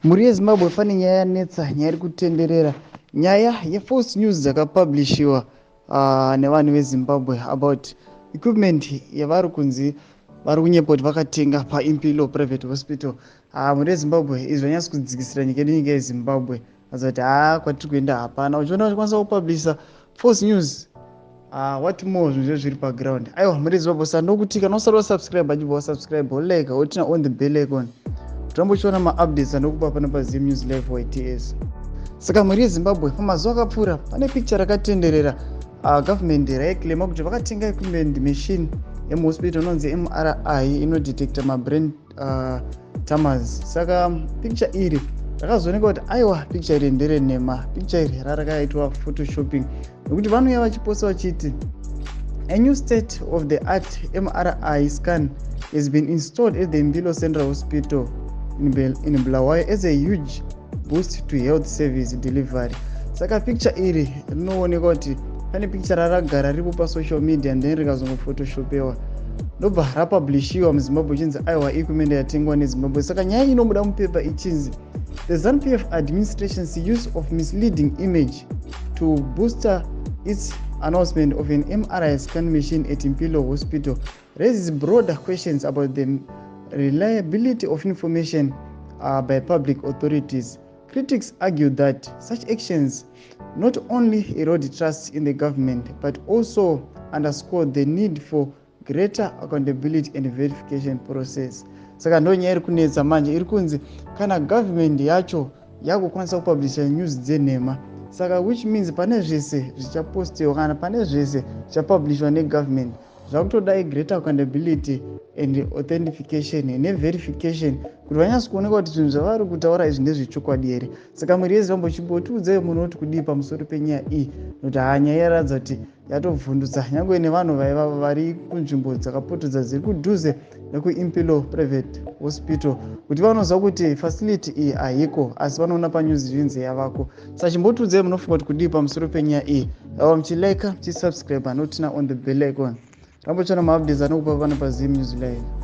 Mhuri yeZimbabwe, pane nyaya yanetsa, nyaya iri kutenderera, nyaya yefalse news dzakapublishiwa nevanhu veZimbabwe about equipment yavari kunzi vari kunyepa kuti vakatenga paImpilo Private Hospital. Mhuri yeZimbabwe, izvi zvanyatsa kudzikisira nyika yedu, nyika yeZimbabwe. Aza kuti haa, kwatiri kuenda hapana. Uchiona vachikwanisa kupublisha false news, what more zvinhu zvezviri paground? Aiwa, mhuri yeZimbabwe, sandokuti kana usati wasubscribe, achibva wasubscribe, wolike, woturn on the bell icon, toramba uchiona maupdates anokupa pano paZim News Live YTS. Saka mhuri yeZimbabwe, pamazuva akapfuura pane picture rakatenderera, government raiclaima kuti vakatenga equipment, machine yemuhospital inonzi MRI, inodetecta mabrain tumors. Saka picture iri rakazooneka kuti aiwa, picture iri nderenhema, picture iri rarakaitwa photoshopping, nekuti vanouya vachiposta vachiti a new state of the art MRI scan has been installed at the Mpilo Central Hospital in Bulawayo as a huge boost to health service delivery. Saka picture iri rinooneka kuti pane picture raragara riripo pasocial media and then rikazongofotoshopewa, ndobva rapublishiwa muZimbabwe, ichinzi aiwa, equipment yatengwa neZimbabwe. Saka nyaya inobuda mupepa ichinzi the ZANU-PF administration's use of misleading image to booster its announcement of an MRI scan machine at Mpilo Hospital raises broader questions about the reliability of information by public authorities. Critics argue that such actions not only erode trust in the government but also underscore the need for greater accountability and verification process. Saka ndo nyaya iri kunetsa manje, iri kunzi kana government yacho yakukwanisa kupublisha news dzenhema, saka which means pane zvese zvichapostiwa kana pane zvese zvichapublishwa negovernment zvakutoda igreater accountability and authentication neverification, kuti vanyatso kuoneka kuti zvinhu zvavari kutaura izvi ndezvechokwadi here. Saka mhuri yeZimbabwe, chimbotiudzai munoti kudii pamusoro penyaya iyi, nokuti haa, nyaya yaratidza kuti yatovhundutsa nyange nevanhu vaiva vari kunzvimbo dzakapotodza dziri kudhuze nekuImpilo Private Hospital, kuti vanoziva kuti facility iyi haiko, asi vanoona panews zvinzi yavako. Saka chimbotiudzai munofunga kuti kudii pamusoro penyaya iyi. Ava muchilike, muchisubscribe, noturn on the bell icon, rambotsvana maupdates anokupa pano paZim News Live.